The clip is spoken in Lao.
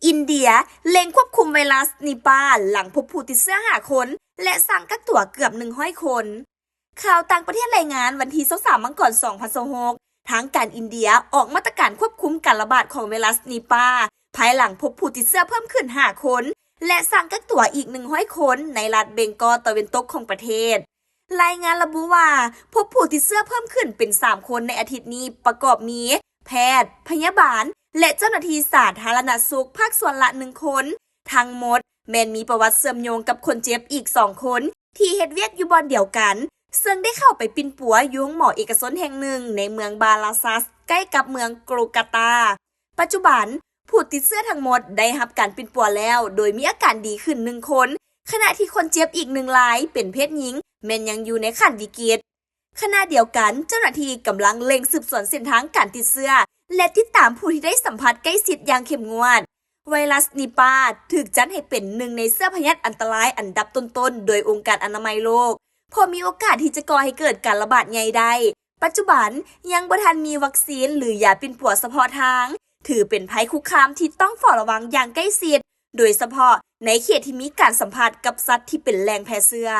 ອິນເດຍເລັ່ງຄວບຄຸມໄວຣັສນິປາ ຫຼັງພົບຜູ້ຕິດເຊື້ອຫ້າຄົນ ແລະ ສັ່ງກັກຕົວເກືອບໜຶ່ງຮ້ອຍຄົນ. ຂ່າວຕ່າງປະເທດລາຍງານ ວັນທີຊາວສາມ ມັງກອນ ສອງພັນຊາວຫົກ ທາງການອິນເດຍອອກມາດຕະການຄວບຄຸມການລະບາດຂອງໄວຣັສນິປາ ພາຍຫຼັງພົບຜູ້ຕິດເຊື້ອເພີ່ມຂຶ້ນຫ້າຄົນ ແລະ ສັ່ງກັກຕົວອີກໜຶ່ງຮ້ອຍຄົນ ໃນລັດເບງກອຕາເວັນຕົກຂອງປະເທດ. ລາຍງານລະບຸວ່າ ພົບຜູ້ຕິດເຊື້ອເພີ່ມຂຶ້ນເປັນສາມຄົນໃນອາທິດນີ້ ປະກອບມີ ແພດ, ພະຍາບານ ແລະ ເຈົ້າໜ້າທີ່ສາທາລະນະສຸກພາກສ່ວນລະໜຶ່ງຄົນ. ທັງໝົດແມ່ນມີປະຫວັດເຊື່ອມໂຍງກັບຄົນເຈັບອີກສອງຄົນ ທີ່ເຮັດວຽກຢູ່ບ່ອນດຽວກັນ, ເຊິ່ງໄດ້ເຂົ້າໄປປິ່ນປົວຢູ່ໂຮງໝໍເອກະຊົນແຫ່ງໜຶ່ງໃນເມືອງບາລາຊັສ ໃກ້ກັບເມືອງໂກລກາຕາ. ປັດຈຸບັນ ຜູ້ຕິດເຊື້ອທັງໝົດໄດ້ຮັບການປິ່ນປົວແລ້ວ ໂດຍມີອາການດີຂຶ້ນໜຶ່ງຄົນ, ຂະນະທີ່ຄົນເຈັບອີກໜຶ່ງລາຍເປັນເພດຍິງ ແມ່ນຍັງຢູ່ໃນຂັ້ນວິກິດ. ຂະນະດຽວກັນ, ເຈົ້າໜ້າທີ່ກຳລັງເລັ່ງສືບສວນເສັ້ນທາງການຕິດເຊື້ອ ແລະ ຕິດຕາມຜູ້ທີ່ໄດ້ສຳຜັດໃກ້ຊິດຢ່າງເຂັ້ມງວດ. ໄວຣັສນິປາຖືກຈັດໃຫ້ເປັນໜຶ່ງໃນເຊື້ອພະຍາດອັນຕະລາຍອັນດັບຕົ້ນໆ ໂດຍອົງການອະນາໄມໂລກ, ເພາະມີໂອກາດທີ່ຈະກໍ່ໃຫ້ເກີດການລະບາດໃຫຍ່ໄດ້. ປັດຈຸບັນຍັງບໍ່ທັນມີວັກຊີນ ຫຼື ຢາປິ່ນປົວສະເພາະທາງ, ຖືເປັນໄພຄຸກຄາມທີ່ຕ້ອງເຝົ້າລະວັງຢ່າງໃກ້ຊິດ, ໂດຍສະເພາະໃນເຂດທີ່ມີການສຳຜັດກັບສັດທີ່ເປັນແຫຼ່ງແຜ່ເຊື້ອ.